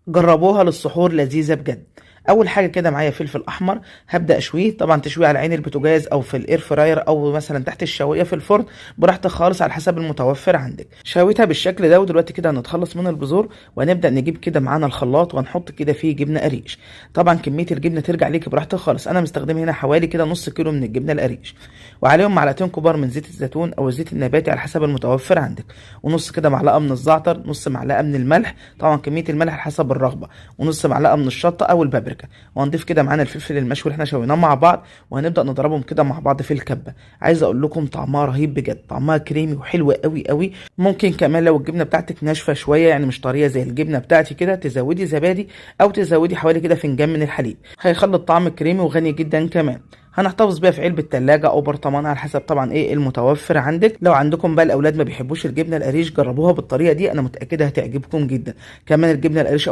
جربوها للسحور، لذيذة بجد. اول حاجة كده معايا فلفل احمر، هبدا اشويه. طبعا تشويه على عين البوتاجاز او في ال air fryer او مثلا تحت الشوايه في الفرن، براحتك خالص على حسب المتوفر عندك. شويتها بالشكل ده، ودلوقتي كده هنتخلص من البذور وهنبدا نجيب كده معانا الخلاط وهنحط كده فيه جبنه قريش. طبعا كمية الجبنة ترجع ليك براحتك خالص، انا مستخدم هنا حوالي كده نص كيلو من الجبنة القريش، وعليهم معلقتين كبار من زيت الزيتون او الزيت النباتي على حسب المتوفر عندك، ونص كده معلقه من الزعتر، نص معلقه من الملح، طبعا كمية الملح على حسب الرغبة، ونص معلقه من الشطه او البابريكا، وهنضيف كده معانا الفلفل المشوي اللي احنا شويناه مع بعض، وهنبدا نضربهم كده مع بعض في الكبه. عايز اقول لكم طعمها رهيب بجد، طعمها كريمي وحلو قوي قوي. ممكن كمان لو الجبنة بتاعتك ناشفة شوية، يعني مش طرية زي الجبنة بتاعتي كده، تزودي زبادي او تزودي حوالي كده فنجان من الحليب، هيخلي الطعم كريمي وغني جدا. كمان هنحتفظ بيها في علبة تلاجة او برطمان على حسب طبعا ايه المتوفر عندك. لو عندكم بقى الاولاد ما بيحبوش الجبنة القريش جربوها بالطريقة دي، انا متأكدة هتعجبكم جدا. كمان الجبنة القريش